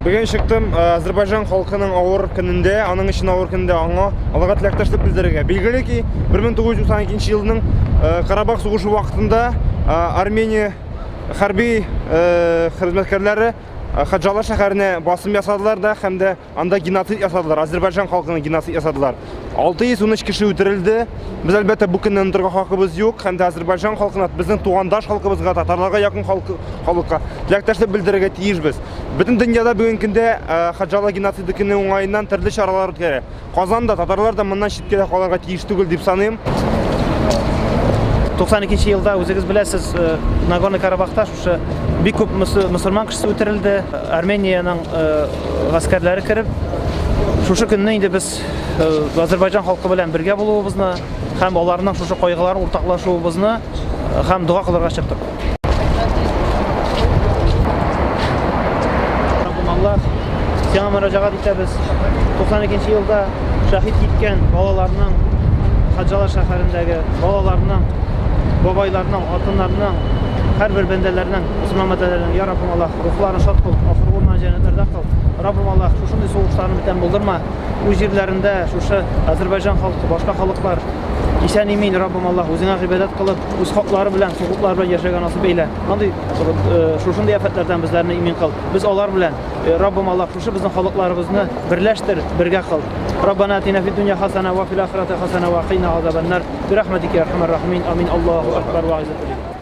Бүген чыктым Азербайҗан халкының авыр көнендә, аның өчен авыр көндә аңа аларга теләктәшлек белдерергә. Билгеле ки, 1992 елның Карабах сугышы вакытында Армения хәрби хезмәткәрләре Хаджала шәһәренә басым ясадылар да һәм дә анда геноцид ясадылар, Азербайҗан халкына геноцид ясадылар. 613 кеше үтерелде. Без әлбәттә бу көнне онытырга хакыбыз юк һәм дә Азербайҗан халкына, безнең тугандаш халкыбызга, татарларга якын халыкка теләктәшлек белдерергә тиешбез. Бөтен дөньяда бүгенге көндә Хаджала геноциды көне уңаеннан төрле чаралар үткәрә. Казан да, татарлар да моннан читкә дә калырга тиеш түгел дип саныйм. 92 елда үзегез беләсез, Нагорный Карабахта шушы бик күп мөселман кешесе үтерелде. Армениянең гаскәрләре кереп, шушы көнне инде без Азербайҗан халкы белән бергә булуыбызны һәм аларның шушы кайгыларын уртаклашуыбызны һәм дога кылырга чыктык. Раббым Аллаһ, сиңа мөрәҗәгать итәбез. 92 елда шәһит киткән балаларның, Хаджалар шәһәрендәге балаларның, бабайларның, хатыннарның, һәрбер бәндәләрнең, мөселман бәндәләрнең, я Раббым Аллаһ, рухларын шат кыл, ахыргы урыннарын җәннәтләрдә кыл. Раббым Аллаһ, шушындый сугышларны бүтән булдырма. Үз җирләрендә шушы Азербайҗан халкы, башка халыклар исән-имин, Раббым Аллаһ, үзеңә гыйбадәт кылып, үз хаклары белән, хокуклары белән яшәргә насыйп әйлә. Андый шушындый афәтләрдән безләрне имин кыл. Без алар белән, Раббым Аллаһ, шушы безнең халыкларыбызны берләштер, бергә кыл. Раббана атина фид дөнья хасана ва фил ахирати хасана ва кина азабаннар. Бирахматика я архамар рахимин. Амин. Аллаһу акбар ва иззату.